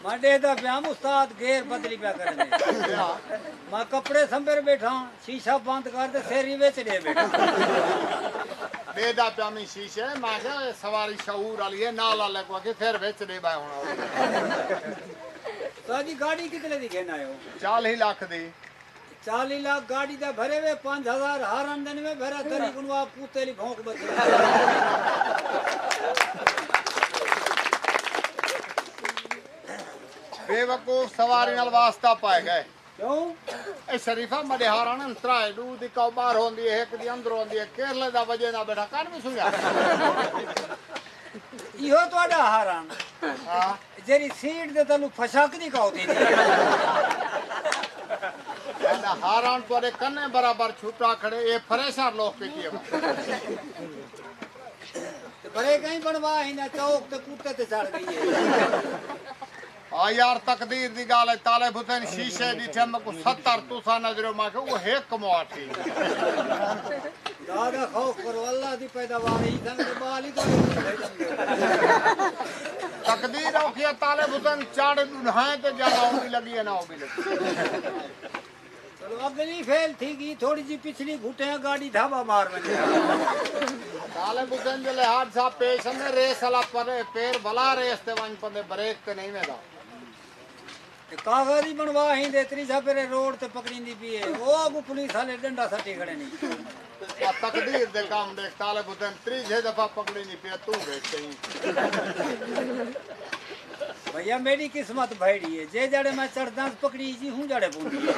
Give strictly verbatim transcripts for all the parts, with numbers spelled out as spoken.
میں ݙیہدا پیام استاد گیر بدلی پیا کرݨ دے۔ میں کپڑے سنبھر ٻیٹھاں، شیشہ بند کر تے سر ہی وچ ݙے ٻیٹھاں۔ ݙیہدا پیامی شیشے، میں کہیا سواری شعور والی ہے، نال والے کوں آکھے سر وچ ݙے ٻہہ ہوݨا۔ ساݙی گاݙی کتنے دی گھن آئے ہو؟ چالیہہ لکھ دی۔ چالیہہ لکھ گاݙی دے بھرے وے، پنج ہزار ہارن دن میں بھرا، دری کنوں آپ کتے لی بھونک بچے۔ بے وقوف سواری نال واسطہ پائے ڳئے۔ کیوں؟ اے شریفہ مݙے ہارن ترائے، ݙو دی کاؤ ٻاہر ہوندی ہے، ہک دی اندر ہوندی ہے، کیرلے دا وجے نہ ٻیٹھا، کن وی سنیا۔ ایہو تہاݙا ہارن۔ ہاں۔ جیڑھی سیٹ دے تلوں پھشک دی کاؤ تھی۔ ایݙا ہارن تہاݙے کنے برابر چھٹا کھڑے، اے فریشر لوک کیتی ہے۔ تے بریک کہیں بݨوا ہی نہ، چوک تے کتے تے چڑھ ڳئی ہے۔ آ یار، تقدیر دی ڳالھ ہے، طالب حسین شیشے ݙٹھے میکوں ستر، تساں نظریو، میں کہیا او ہک مواٹھی۔ دادا خوف کرو، اللہ دی پیداوار ہی سن تے ٻال ہی تہاݙے کول بھیڄݨ گے۔ تقدیر اوکھی ہے، طالب حسین چڑھ ݙنہائیں تے جانا، او وی لڳی ہے نہ او وی لڳی۔ چلو اڳلی فیل تھی ڳئی، تھوڑی جی پچھلی گھٹے گاݙی دھاوا مار ونڄے۔ طالب حسین جیلے حادثہ پیش آندے، ریس والا پرے پیر بھلا ریس تے ونڄ پندے، بریک تے نہیں ویندا۔ تے کاغذ ہی بݨوا ہیندے، تریجھا پھیرے روڈ تے پکڑیندی پئی ہے۔ او اڳوں پولیس والے ݙنڈا سٹی کھڑے نی۔ آ تقدیر دے کم ݙیکھ، طالب حسین تریجھے دفعہ پکڑیندی پئی ہے، توں ݙیکھ سہی۔ بھیا میݙی قسمت بھیڑی ہے، جے جاڑے میں چڑھداں پکڑی جی ہوں جاڑے پوندی ہے۔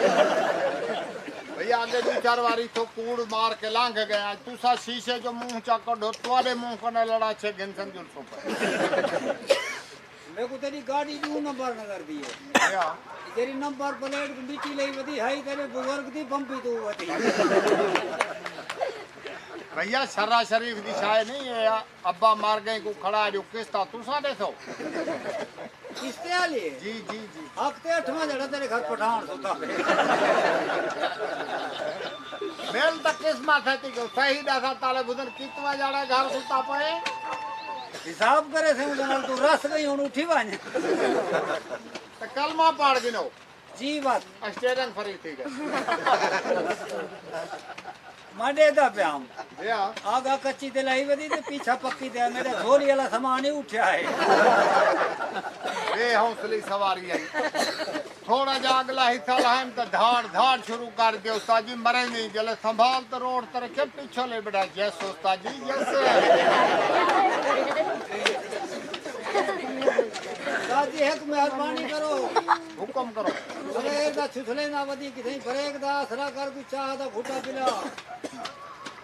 بھیا اڳے ݙو چار واری تھو کوڑ مار کے لنگھ ڳئے، اڄ تساں شیشے جو منہ چا کڈھو، تہاݙے منہ کنے لڑاچھے گھنسن جلسوں پئے۔ میکوں تیݙی گاݙی ݙو نمبر نظر دی ہے۔ بھیا۔ جیڑھی نمبر پلیٹ کوں مٹی لئی ودی ہئی، تیݙے بزرگ دی بمبی توں ودی۔ بھیا، شرع شریف دی شاعری نہیں ہے، ابا مر ڳئے کوں کھڑا جو قسطاں تساں ݙیسو۔ قسطے والی ہے؟ جی، جی، جی۔ حق تے اٹھواں جیڑھا تیݙے گھر پٹھان ستا پئے۔ مل تاں قسمت ہے، تے صحیح ݙسا طالب حسین، کتواں جیڑھا گھر ستا پئے؟ حساب کریسیں اوندے نال، توں رس ڳئی، ہݨ اٹھی ونڄ۔ تے کلمہ پڑھ گھنو۔ جی بس۔ اسٹیئرنگ فری تھی ڳئے۔ میں ݙیہدا پیام۔ جی ہاں۔ آڳا کچی تے لائی ودی تے پیچھا پکی تے، میݙا جھولی والا سامان ہی اٹھیا ہے۔ بے حوصلی سواری آئی۔ تھوڑا جا اڳلا حصہ لہائم تے دھاڑ دھاڑ شروع کر ݙیو، استاد جی مرے نہیں، جلے سنبھال تے روڈ تے رکھے، پچھو لے ٻیٹھا، یس استاد جی، یس۔ استاد جی، ہک مہربانی کرو۔ حکم کرو۔ بریک دا چھسلے نہ ودی، کتھائیں بریک دا آسرا کر، کوئی چاہ دا گھٹا پلا۔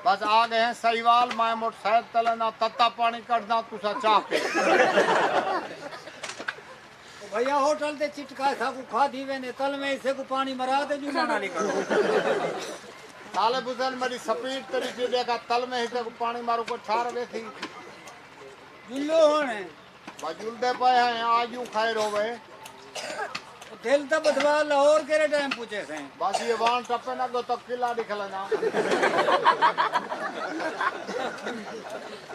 بس آ ڳئے ہیں سہیوال، میں موٹر سائیکل تے لینا، تتا پاݨی کڈھدا، تساں چاہ پی۔ او بھیا، ہوٹل تے چٹکا ساکوں کھادھی ویندے، تلویں حصے کوں پاݨی مرا تے جمعہ نہ نکلو۔ طالب حسین میݙی سپیڈ تے ݙٹھی، ݙیکھا تلویں حصے کوں پاݨی ماروں کوں ٹھار ویسی۔ جلو ہݨ۔ بس جلدے پئے ہیں، آجوں خیر ہووے۔ دل تاں ٻدھوا، لاہور کیڑھے ٹائم پڄے سئیں؟ بس ایوان ٹپے نہ، اڳوں تاں قلعہ ݙکھ لینا۔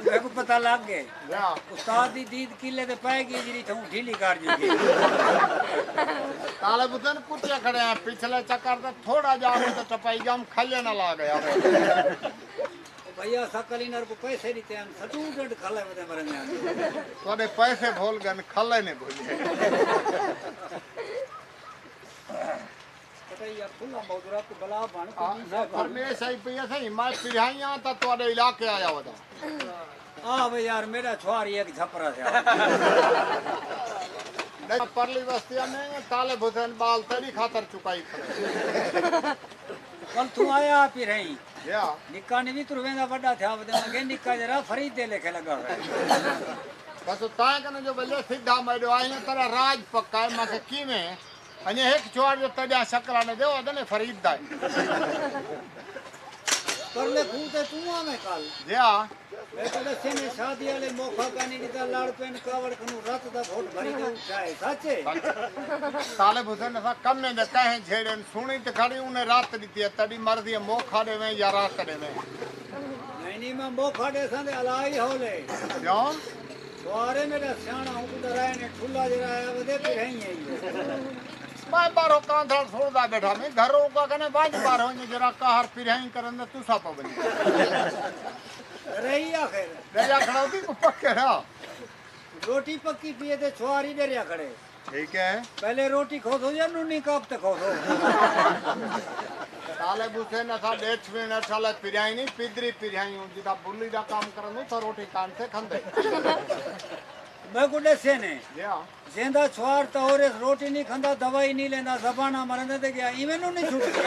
میکوں پتہ لڳ ڳئے۔ یا۔ استاد دی دید قلعے تے پئے ڳئی، جیڑھی تھوں ڈھیلی کر ݙتی۔ طالب حسین کتے کھڑے ہیں، پچھلے چکر تے تھوڑا جا اڳوں تے ٹپائی ڳیا، کھلے نال آ ڳئے۔ او بھیا، اساں کلینر کوں پیسے ݙتے ہن، سٹوڈنٹ کھلے ودے مرندے ہن۔ تہاݙے پیسے بھل ڳئے، کھلے نے بھلے۔ پتہ ہی ہے، کھلا موجرا کو بلا بݨ کے آ، نہیں نہ، پرمیش آئی پئی ہے سئیں، میں پڑھائیاں تاں تہاݙے علاقے آیا ودا۔ آ وے یار، میݙا چھوار ہی ہک جھپرا تھیا۔ نہیں، پرلی وستی نے طالب حسین ٻال تیݙی خاطر چکائی کھڑے۔ ول توں آیا آپ ہی رہیں۔ یا۔ نکا نی وی ترویں دا وݙا تھیا ودے، میں کہے نکا ذرا فرید دے لیکھے لڳا ہوئے۔ بس تاں کنے جو ولے سدھا میݙو آئیں، تیݙا راج پکا ہے۔ میں کہے کیویں؟ انڄے ہک چھوار جو تیݙیاں شکلاں نے ݙیو، آہدن اے فرید دا ہے۔ پرلے کھوہ تے توں آویں کل۔ جی ہاں۔ میکوں ݙسے نے شادی والے موقع کائنی ݙتا، لڑ پئن کاوڑ کنوں رت دا گھٹ بھری تے اٹھا ہے، سچ ہے؟ طالب حسین، اساں کمیں دے کہیں جھیڑے نے، سݨی تے کھڑی انہیں رت ݙتی ہے، تیݙی مرضی ہے موقع ݙیویں یا رت ݙیویں۔ نہیں، نہیں، میں موقع ݙیساں تے الائی ہولے۔ کیوں؟ بارے میرا سیاݨا ہوں کوں ݙرائے نے، ٹھلا جیڑھا آیا ودے پھر ہی آئی ہے۔ میں بارو کاندھڑ سُݨدا ٻیٹھا، میں گھروں کا کنے ونڄ بارو نے جیڑھا قہر پھر ہی کرن دا تسا پا ونڄ۔ رہی آخر۔ ݙریا کھڑا ہوتی کو پکے رہا۔ روٹی پکی پی ہے تے چھواری ݙریا کھڑے۔ ٹھیک ہے۔ پہلے روٹی کھوسو یا نونی کپ تے کھوسو؟ طالب حسین اساں ݙیکھ ویݨ اٹھالے پریائی نہیں، پدری پریائی ہوں، جدا بلی دا کام کرن ہوں، تاں روٹی کان تے کھندے۔ میں کو ݙسے نے۔ جی ہاں۔ جیندا چھوار تہور اس روٹی نہیں کھندا، دوائی نہیں لیندا، زباناں مرندے تے ڳیا، ایویں نوں نہیں چھٹدی۔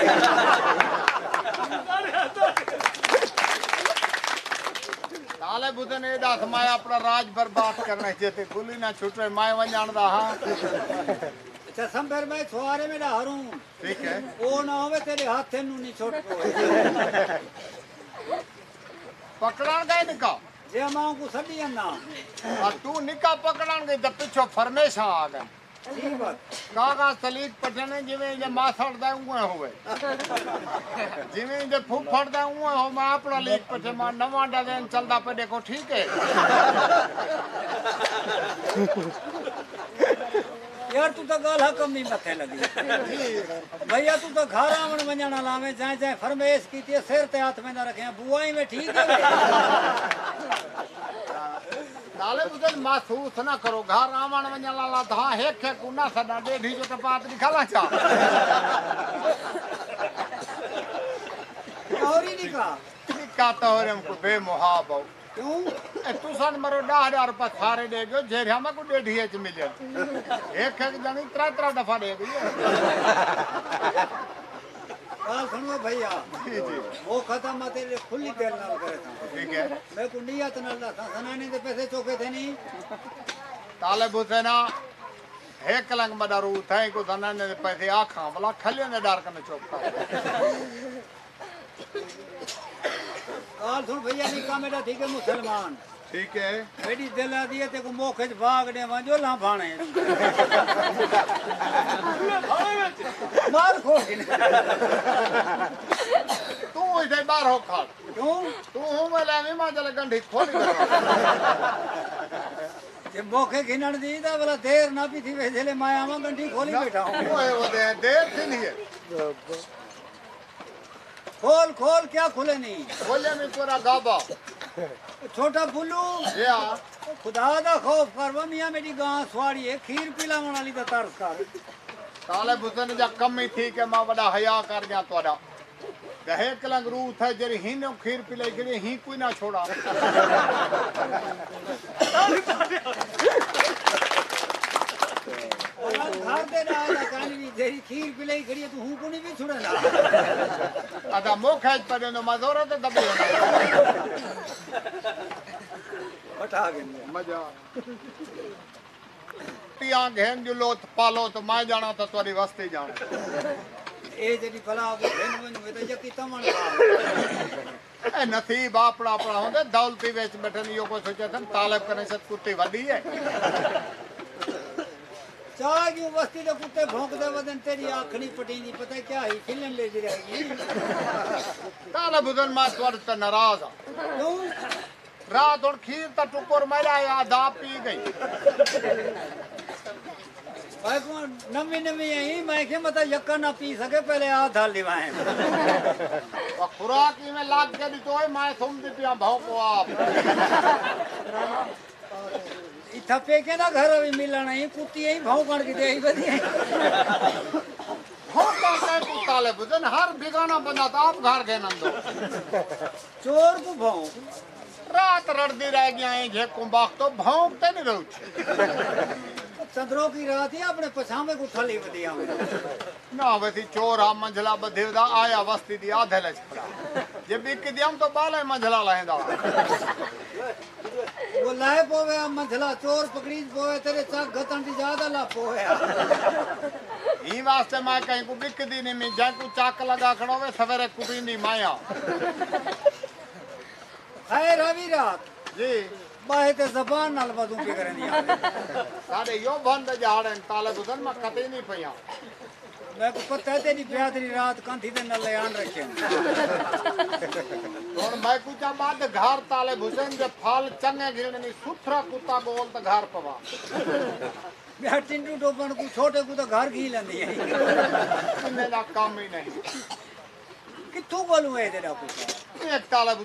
طالب حسین اے ݙس میں اپݨا راج برباد کرݨا چے تے گلی نہ چھٹے، میں ونڄݨ دا ہاں۔ اچھا سمبر میں چھوارے میرا ہروں۔ ٹھیک ہے۔ او نہ ہوے تیرے ہاتھ نوں نہیں چھٹ پوے۔ پکڑݨ ڳئے نکا؟ جے ماں کو سݙی انا۔ آ توں نکا پکڑݨ ڳئی تے پچھوں فرمیشاں آ ڳئے۔ ٹھیک بات۔ کاغذ تلیک پٹھے نے جیویں دے ماسڑ دا اونویں ہووے۔ جیویں دے پھوپھڑ دا اونویں ہو، میں اپݨا لیک پٹھے، میں نواں ڈیزائن چلدا پئے، ݙیکھو ٹھیک ہے۔ یار توں تاں ڳالھا کم ہی متھے لڳی۔ بھیا توں تاں گھر آوݨ ونڄݨ آلا ویں، جائیں جائیں فرمیش کیتی ہے، سر تے ہتھ ویندا رکھیاں، بوا ایویں ٹھیک ہے وے؟ طالب حسین محسوس نہ کرو، گھر آوݨ ونڄݨ آلا تھاں ہک ہک کوں نہ سݙاں، ݙیڈھی جو ٹپات ݙکھالاں چا۔ طوری نکا۔ نکا طور ہم کو بے محاب ہو۔ کیوں؟ اے تساں مرو ݙاہ ہزار روپے سارے ݙے ڳیو، جیڑھا میں کو ݙیڈھی اچ ملیا۔ ہک ہک ڄݨی ترے ترے دفعہ ݙے ڳئی ہے۔ ڳالھ سݨو بھیا۔ جی، جی۔ او ختم میں تیرے کھلی دل نال کرے تھا۔ ٹھیک ہے۔ میں کو نیت نال ݙساں، سنانے دے پیسے چوکے تھے نہیں۔ طالب حسینا، ہک لنگ مڈا رو تھیں کو سنانے دے پیسے آکھاں، بلا کھلے نے ڈر کنے چپ کر۔ ڳالھ سُݨ بھیا، نکا میݙا تھی ڳئے مسلمان۔ ٹھیک ہے۔ میݙی دل آہدی ہے تیکوں مُکھ اچ بھاڳ ݙیواں جو لانبھاݨے۔ مار کھوڑ گھن۔ توں اتھے ٻاہروں کھڑ۔ کیوں؟ توں ہوں میں لے آویں، میں چلے گنڈھی کھولی ٻیٹھاں۔ جے مُکھ گھنݨ دی تاں بھلا دیر نہ پئی تھیوے، جیلے میں آواں گنڈھی کھولی ٻیٹھاں۔ اوئے ودے دیر تھیندی ہے۔ کھول، کھول، کیا کھلے نہیں؟ کھولے میں تیرا گابا۔ چھوٹا بلو۔ جی ہاں۔ خدا دا خوف کر، وہ میاں میری گاں سواڑی ہے، کھیر پلاوݨ والی دا ترس کر۔ طالب حسین جا کمی تھی کہ میں وݙا حیا کر ڳیا تہاݙا۔ تے ہک لنگ روح تھئے جیڑھی ہی نوں کھیر پلائی کھڑی، ہی کوئی نہ چھوڑا۔ گھر دے نال دا کن وی جیڑھی کھیر پلائی کھڑی ہے، توں ہوں کوں نہیں وی چھڑیندا۔ ادا مُکھ اچ پڑے نو مزورا تے دبے ہونا۔ بٹھا گھن۔ مزہ۔ ٹیاں گھن جو لوت پالو تو میں جانا تو تیری وستی جانا۔ اے جڑی بلا وہ گھن ونجو، اے تے یکی تمن پا۔ اے نصیب اپݨا اپݨا ہوندے، دولتی وچ ٻیٹھن، ایہو کوئی سوچے تھن طالب کنے ست کتی وݙی ہے۔ چا کیوں وستی دے کتے بھونکدے ودن، تیری اکھ نہیں پٹیندی، پتہ کیا ہی فلم ݙیکھدی رہ ڳئی۔ طالب حسین میں تہاݙے تے ناراض ہاں۔ کیوں؟ رات ہݨ کھیر تاں ٹکر میݙا ہے، آدھا پی ڳئی۔ میں کوں نویں نویں آئی، میں کیا مطلب یکا نہ پی سڳے، پہلے آدھا لیوائیں۔ او خوراک ایویں لڳ کے ݙتو ہے، میں سم دی پیاں بھونکو آپ۔ اتھا پیکے دا گھر وی ملݨ آئی، کتی آئی بھونکݨ کیتے آئی ودی آئی۔ بھونکݨ کہیں کوں طالب حسین، ہر بیگانہ بندہ تاں آپ گھر گھن آندو۔ چور کوں بھونک۔ رات رڑدی رہ ڳیاں ہیں، جے کوں بخت تو بھونک تے نہیں روچ۔ چندرو کی رات ہی اپݨے پچھاویں کوں ٹھلی ودی آویں۔ نہ ویسی چور ہا منجھلا ٻدھے دا، آیا وستی دی آدھل اچ کھڑا۔ جے ٻک دیاں تو ٻالے منجھلا لہیندا۔ وہ لائے پووے آ منجھلا، چور پکڑیج پووے، تیرے چک گھتݨ دی یاد اللہ پووے آ۔ ایں واسطے میں کہیں کوں ٻکدی نہیں، میں جیں کوں چک لڳا کھڑووے، سویرے کٹیندی میں آ۔ خیر ہوی رات۔ جی۔ ٻاہے تے زبان نال وضو پئی کریندی آ۔ ساݙے یو بھن دے جھاڑ ہن، طالب حسین میں کتیندی پئی آ۔ میکوں پتہ ہے تیݙی برادری رات کندھی دے نلے آن رکھے ہن۔ ہݨ میکوں چا ٻدھ، گھر طالب حسین دے پھل چنڳے گھنݨے نی، ستھرا کتا ڳول تے گھر پوا۔ ٻیا ٹنڈو ٹوپݨ کوں، چھوٹے کوں تاں گھر گھن لیندی ہے۔ انہیں دا کم ہی نہیں۔ کتھوں ڳولوں اے تیݙا کتا؟ ایک طالب